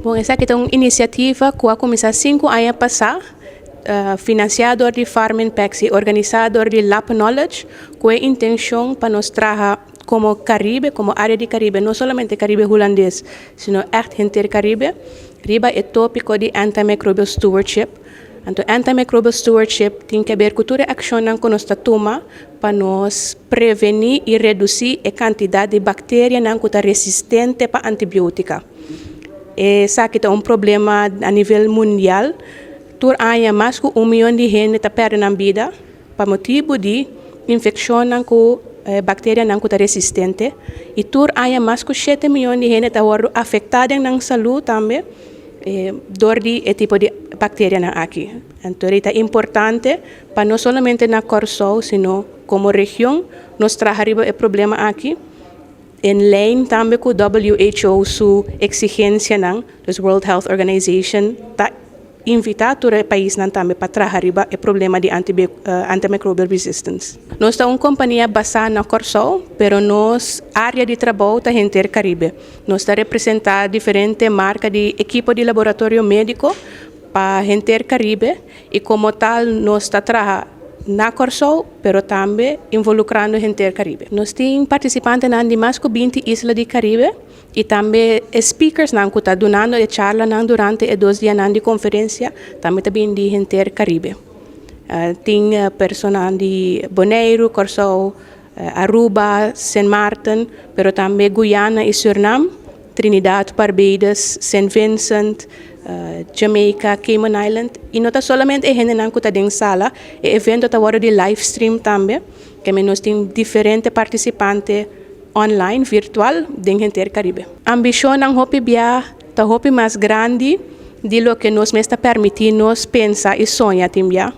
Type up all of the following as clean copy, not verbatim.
Bon, esaki ta un inisiativa ku a kuminsá 5 aña pasá, finansiá dor di Farm Impact i organisá dor di Lab Knowledge, ku e intenshon pa nos traha komo Karibe, komo área di Karibe, no solamente Karibe Hulandes, sino echt henter Karibe, riba e tópiko di antimicrobial stewardship. Anto, antimicrobial stewardship tin di ber ku tur akshon ku nos ta tuma pa nos prevení i redusí e kantidat di bakteria ku ta resistente pa antibiótiko. Esaki ta un problema na nivel mundial. Tur aña mas ku 1 mion di hende ta pèrdè nan bida pa motibu di infekshon ku bakteria ku ta resistente i tur aña mas ku 7 mion di hende ta afektá na salú tambe dor di e tipo di bakteria aki. Anto, ta importante pa no solamente na Kòrsou, sino komo region, nos traha e problema aki in lijn tambe ku WHO su eksigensianan, dus World Health Organization, ta invitá tur e paisnan tambe pa traha e problema di antimicrobial resistance. Nos ta un kompania basá na Kòrsou, pero nos área di trabou ta henter Karibe. Nos ta representá diferente marka di ekipo di laboratorio médiko pa henter Karibe i komo tal nos ta traha na Kòrsou, pero tambe involukrando henter Karibe. Nos tin partisipantenan di mas ku 20 isla di Karibe i tambe speakers nan ku ta dunando e charla nan durante e 2 dianan di konferensia tambe ta bin di henter Karibe. Tin persona di Boneiru, Kòrsou, Aruba, Sint Maarten, pero tambe Guyana i Surinam, Trinidad, Barbados, St. Vincent, Jamaica, Cayman Island. I no ta solamente e hendenan ku ta den sala, e evento ta di live stream tambe, ku nos tin diferente partisipante online, virtual, den henter Karibe. Ambishonnan hopi bia ta hopi mas grandi di loke nos mes ta permití nos pensa i soña tin bia.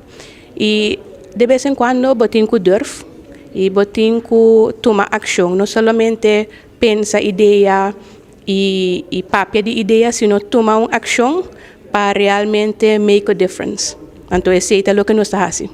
I di bes en kuando bo tin ku durf i bo tin ku tuma akshon, no solamente pensa idea i papia di idea, sino tuma un akshon pa realmente make a difference. Anto, esei ta loke nos ta hasi.